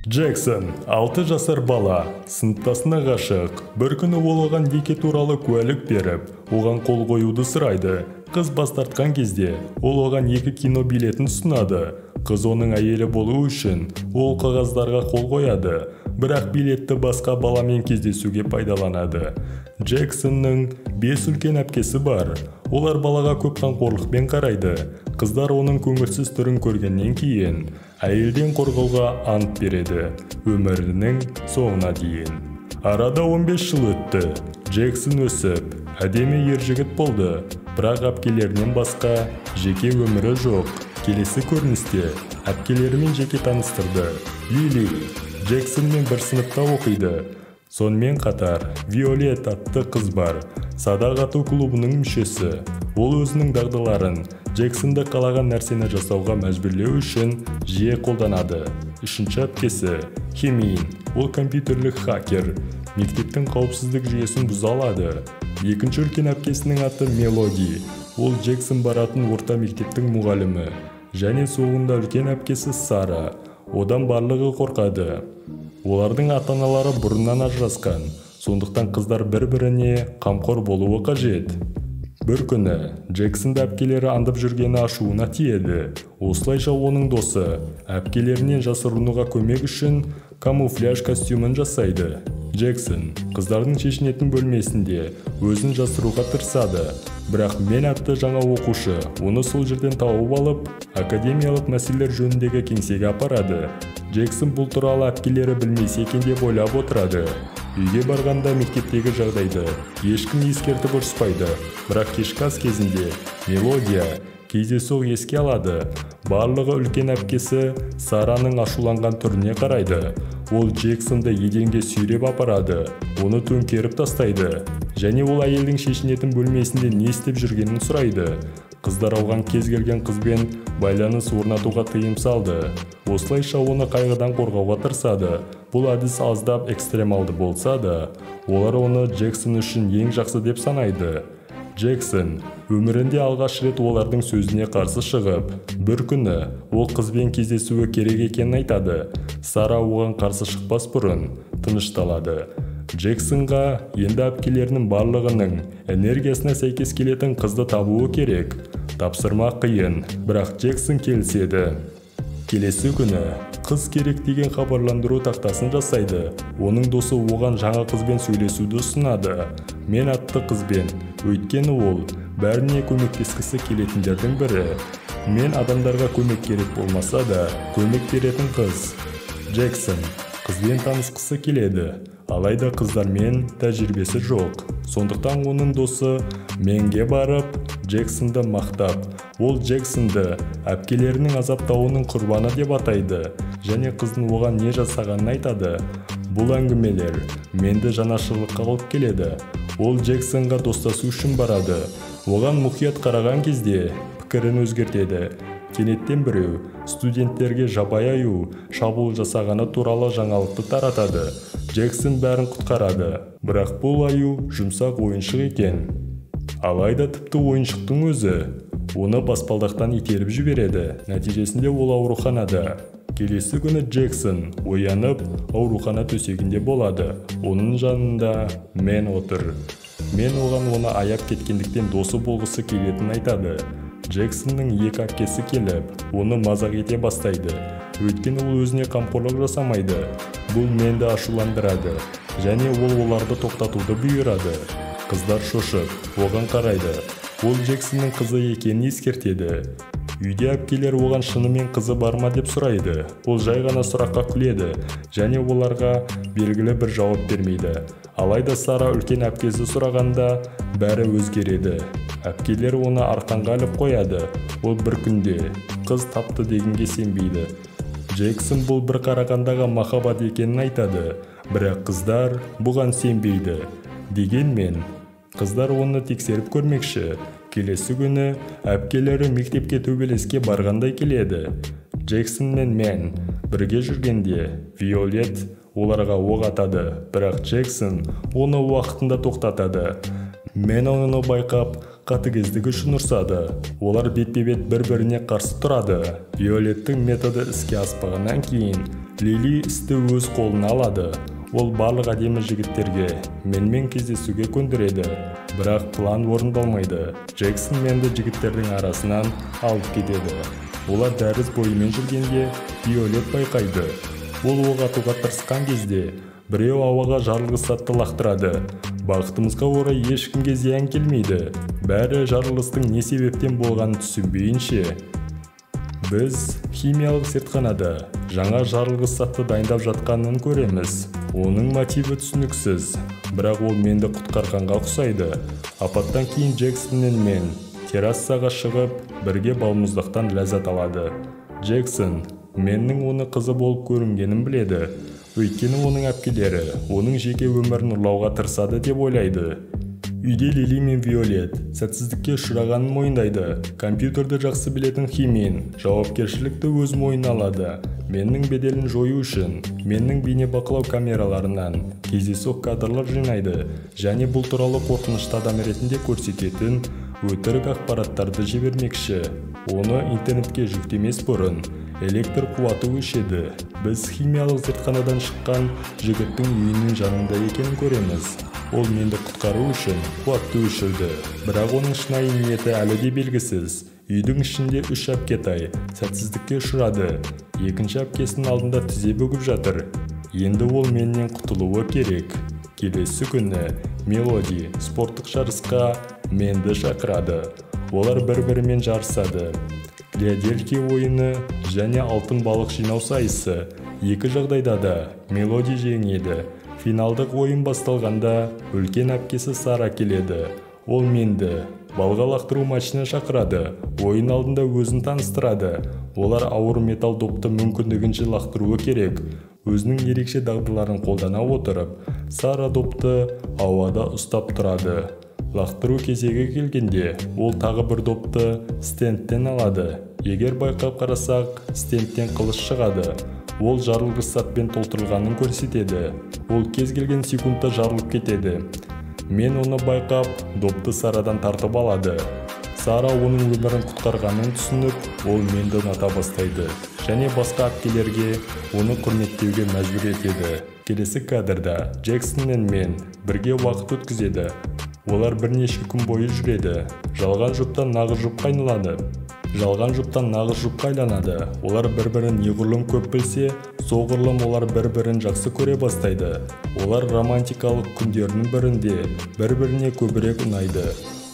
Джексон, 6 жасар бала, сыныптасына ғашық. Бір күні ол оған неке туралы куәлік беріп, оған қол қоюды сұрайды. Қыз бас тартқан кезде, ол оған 2 кино билетін ұсынады. Қыз оның әйелі болу үшін ол қағаздарға қол қояды, бірақ билетті басқа баламен кездесуге пайдаланады. Джексонның 5 үлкен әпкесі бар. Олар балаға көп қамқорлықпен қарайды. Қыздар оның көңілсіз түрін көргеннен кейін әйелден қорғауға ант береді өмірінің соңына дейін. Арада 15 жыл өтті. Джексон өсіп, әдемі ер жігіт болды, бірақ әпкелерінен басқа жеке өмірі жоқ. Келесі көріністе әпкелерімен жеке таныстырды. Лили Джексонмен бір сыныпта оқиды. Сонымен қатар Виолет атты қыз бар. Садақ ату клубының мүшесі. Ол өзінің дағдыларын Джексонды қалаған нәрсені жасауға мәжбүрлеу үшін жиі қолданады. Үшінші әпкесі Хемин. Ол компьютерлік хакер. Мектептің қауіпсіздік жүйесін бұза алады. Екінші үлкен әпкесінің аты Мелоди. Ол Джексон баратын орта мектептің мұғалімі. Және соңында үлкен әпкесі Сара. Одан барлығы қорқады. Олардың ата-аналары бұрыннан ажырасқан, сондықтан қыздар бір-біріне қамқор болуы қажет. Бір күні Джексонды әпкелері аңдып жүргені ашуына тиеді. Осылайша оның досы әпкелерінен жасырынуға көмек үшін камуфляж костюмін жасайды. Джексон қыздардың шешінетін бөлмесінде өзін жасыруға тырысады, бірақ Мен атты жаңа оқушы оны сол жерден тауып алып, академиялық мәселелер жөніндегі кеңсеге апарады. Джексон бұл туралы әпкелері білмесе екен деп ойлап отырады. Үйге барғанда мектептегі жағдайды ешкім ескертіп ұрыспайды, бірақ кешкі ас кезінде Мелодия кездейсоқ еске алады. Барлығы үлкен әпкесі Сараның ашуланған түріне қарайды. Ол Джексонды еденге сүйреп апарады, оны төңкеріп тастайды. Және ол әйелдің шешінетін бөлмесінде не істеп жүргенін сұрайды. Қыздар оған кез келген қызбен байланыс орнатуға тыйым салды. Осылайша оны қайғыдан қорғауға тырысады. Бұл әдіс аздап экстремалды болса да, олар оны Джексон үшін ең жақсы деп санайды. Джексон өмірінде алғаш рет олардың сөзіне қарсы шығып, бір күні ол қызбен кездесуі керек екенін айтады. Сара оған қарсы шықпас бұрын тынышталады. Джексонға енді әпкелерінің барлығының энергиясына сәйкес келетін қызды табуы керек. Тапсырма қиын, бірақ Джексон келіседі. Келесі күні қыз керек деген хабарландыру тақтасын жасайды. Оның досы оған жаңа қызбен сөйлесуді ұсынады. Мен атты қызбен, өйткені ол бәріне көмектескісі келетіндердің бірі. Мен адамдарға көмек керек болмаса да, көмек беретін қыз. Джексон қызбен танысқысы келеді, алайда қыздармен тәжірибесі жоқ. Сондықтан оның досы Менге барып, Джексонды мақтап, ол Джексонды әпкелерінің азаптауының құрбаны деп атайды және қыздың оған не жасағанын айтады. Бұл әңгімелер Менді жанашырлыққа алып келеді. Ол Джексонға достасу үшін барады. Оған мұқият қараған кезде пікірін өзгертеді. Кенеттен біреу студенттерге жабайы аю шабуыл жасағаны туралы жаңалықты таратады. Джексон бәрін құтқарады, бірақ бұл аю жұмсақ ойыншық екен. Алайда тіпті ойыншықтың өзі оны баспалдақтан итеріп жібереді. Нәтижесінде ол ауруханада. Келесі күні Джексон оянып, аурухана төсегінде болады. Оның жанында Мен отыр. Мен оған оны аяп кеткендіктен досы болғысы келетінін айтады. Джексонның екі әпкесі келіп, оны мазақ ете бастайды. Өйткені ол өзіне қамқорлық жасамайды. Бұл Менді ашуландырады және ол оларды тоқтатуды бұйырады. Қыздар шошып, оған қарайды. Ол Джексонның қызы екенін ескертеді. Үйде әпкелер оған шынымен қызы бар ма деп сұрайды. Ол жай ғана сұраққа күледі және оларға белгілі бір жауап бермейді. Алайда Сара үлкен әпкесі сұрағанда бәрі өзгереді. Әпкелер оны арқанға іліп қояды. Ол бір күнде қыз тапты дегенге сенбейді. Джексон бұл бір қарағандағы махаббат екенін айтады, бірақ қыздар бұған сенбейді. Дегенмен, қыздар оны тексеріп көрмекші. Келесі күні әпкелері мектепке төбелеске барғандай келеді. Джексон мен Мен бірге жүргенде Виолет оларға оқ атады, бірақ Джексон оны уақытында тоқтатады. Мен оны байқап, қатыгездігі үшін ұрсады. Олар бетпе-бет бір-біріне қарсы тұрады. Виолеттің методы іске аспағаннан кейін Лили істі өз қолына алады. Ол барлық әдемі жігіттерге менмен кездесуге көндіреді. Бірақ план орындалмайды. Джексон менді жігіттердің арасынан алып кетеді. Олар дәріс бойымен жүргенде Виолет байқайды. Ол оқ атуға тырысқан кезде біреу ауаға жарылғыш затты лақтырады. Бақытымызға орай ешкімге зиян келмейді. Бәрі жарылыстың не себептен болғанын түсінбейінше, біз химиялық зертханада жаңа жарылғыш затты дайындап жатқанын көреміз. Оның мотиві түсініксіз, бірақ ол менді құтқарғанға ұқсайды. Апаттан кейін Джексон мен мен террасаға шығып, бірге балмұздақтан ләззат алады. Джексон менің оны қызы болып көрінгенін біледі. Өйткені оның әпкелері оның жеке өмірін ұрлауға тырысады деп ойлайды. Үйде Лили мен Виолет сәтсіздікке ұшырағанын мойындайды. Компьютерді жақсы білетін Химин жауапкершілікті өз мойнына алады. Менің беделін жою үшін менің бейнебақылау камераларынан кездейсоқ кадрлар жинайды және бұл туралы қорқынышты адам ретінде көрсететін өтірік ақпараттарды жібермекші. Оны интернетке жүктемес бұрын электр қуаты өшеді. Біз химиялық зертханадан шыққан жігіттің үйінің жанында екенін көреміз. Ол менді құтқару үшін қуатты өшірді. Бірақ оның шынайы ниеті әлі де белгісіз. Үйдің ішінде үш әпкетай сәтсіздікке ұшырады. Екінші әпкесінің алдында тізе бүгіп жатыр. Енді ол менен құтылуы керек. Келесі күні Мелоди спорттық жарысқа менді шақырады. Олар бір-бірімен жарысады. Гляделки ойыны және алтын балық жинау сайысы. Екі жағдайда да Мелоди жеңеді. Финалдық ойын басталғанда үлкен әпкесі Сара келеді. Ол менді балға лақтыру матчына шақырады. Ойын алдында өзін таныстырады. Олар ауыр металл допты мүмкіндігінше лақтыруы керек. Өзінің ерекше дағдыларын қолдана отырып, Сара допты ауада ұстап тұрады. Лақтыру кезегі келгенде, ол тағы бір допты стендтен алады. Егер байқап қарасақ, стендтен қылыш шығады. Ол жарылғыш затпен толтырылғанын көрсетеді. Ол кез келген секундта жарылып кетеді. Мен оны байқап, допты Сарадан тартып алады. Сара оның өмірін құтқарғанын түсініп, ол менді ұната бастайды. Және басқа әпкелерге оны құрметтеуге мәжбүр етеді. Келесі кадрда Джексон мен мен бірге уақыт өткізеді. Олар бірнеше күн бойы жүреді. Жалған жұптан нағыз жұпқа айналады. Жалған жұптан нағыз жұпқа айланады. Олар бір-бірін неғұрлым көп білсе, соғұрлым олар бір-бірін жақсы көре бастайды. Олар романтикалық күндерінің бірінде бір-біріне көбірек ұнайды.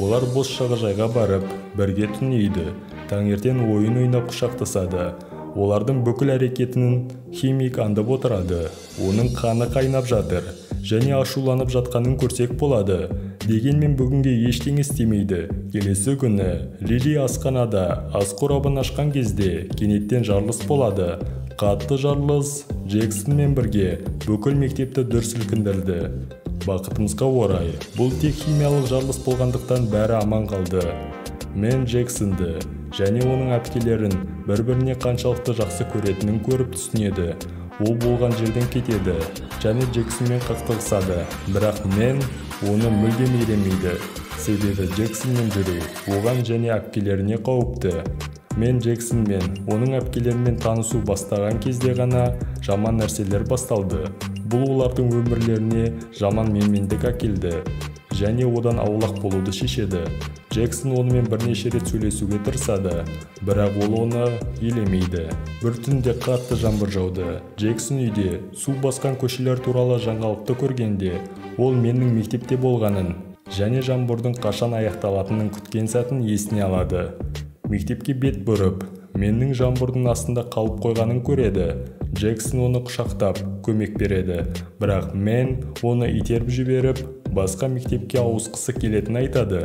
Олар бос жағажайға барып, бірге түнейді. Таңертең ойын ойнап құшақтасады. Олардың бүкіл әрекетін химик аңдып отырады. Оның қаны қайнап жатыр және ашуланып жатқанын көрсек болады. Дегенмен бүгінге ештеңе істемейді. Келесі күні Лили асханада ас қорабын ашқан кезде кенеттен жарылыс болады. Қатты жарылыс Джексонмен бірге бүкіл мектепті дүр сілкіндірді. Бақытымызға орай, бұл тек химиялық жарылыс болғандықтан бәрі аман қалды. Мен Джексонды және оның әпкелерін бір-біріне қаншалықты жақсы көретінін көріп түсінеді. Ол болған жерден кетеді және Джексонмен қақтығысады. Бірақ мен оны мүлдем елемейді. Себебі Джексонмен жүру оған және әпкелеріне қауіпті. Мен Джексонмен, оның әпкелерімен танысу бастаған кезде ғана жаман нәрселер басталды. Бұл олардың өмірлеріне жаман менмендік әкелді және одан аулақ болуды шешеді. Джексон онымен бірнеше рет сөйлесуге тырысады, бірақ ол оны елемейді. Бір түнде қатты жаңбыр жауды. Джексон үйде су басқан көшелер туралы жаңалықты көргенде, ол менің мектепте болғанын және жаңбырдың қашан аяқталатынын күткен сәтін есіне алады. Мектепке бет бұрып, менің жаңбырдың астында қалып қойғанын көреді. Джексон оны құшақтап, көмек береді. Бірақ мен оны итеріп жіберіп, басқа мектепке ауысқысы келетінін айтады.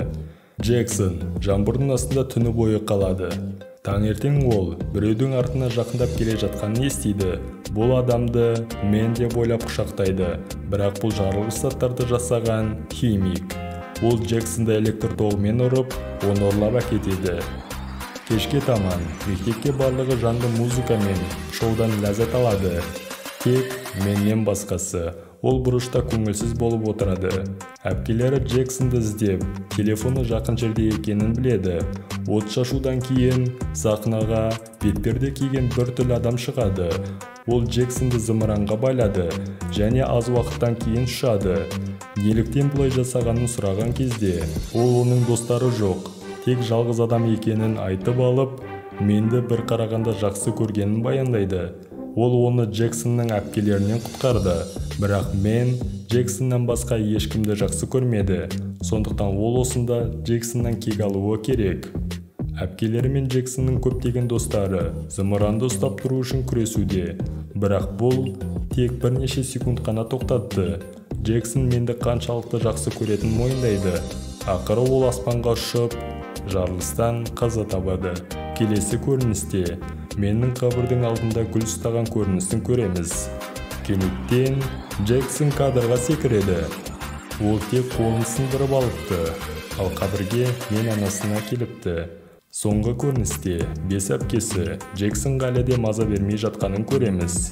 Джексон жаңбырдың астында түні бойы қалады. Таңертең ол біреудің артына жақындап келе жатқанын естиді. Бұл адамды мен деп ойлап құшақтайды. Бірақ бұл жарылғыш заттарды жасаған химик. Ол Джексонды электр тоғымен ұрып, оны ұрлап әкетеді. Кешке таман мектепке барлығы жанды музыка мен шоудан ләззат алады. Тек менен басқасы. Ол бұрышта көңілсіз болып отырады. Әпкелері Джексонды іздеп, телефоны жақын жерде екенін біледі. От шашудан кейін сахнаға бетперде киген бір түрлі адам шығады. Ол Джексонды зымыранға байлады және аз уақыттан кейін ұшады. Неліктен бұлай жасағанын сұраған кезде, ол оның достары жоқ, тек жалғыз адам екенін айтып алып, менді бір қарағанда жақсы көргенін баяндайды. Ол оны Джексонның әпкелерінен құтқарды, бірақ мен Джексоннан басқа ешкімді жақсы көрмеді. Сондықтан ол осында Джексоннан кек алуы керек. Әпкелері мен Джексонның көптеген достары зымыранды ұстап тұру үшін күресуде, бірақ бұл тек бірнеше секунд қана тоқтатты. Джексон менді қаншалықты жақсы көретінін мойындайды. Ақыры ол аспанға ұшып, жарылыстан қаза табады. Келесі көріністе менің қабірдің алдында гүл ұстаған көрінісін көреміз. Кенеттен Джексон кадрға секіреді. Ол тек қолын сындырып алыпты, ал қабірге мен анасына келіпті. Соңғы көріністе бес әпкесі Джексонға әлі де маза бермей жатқанын көреміз.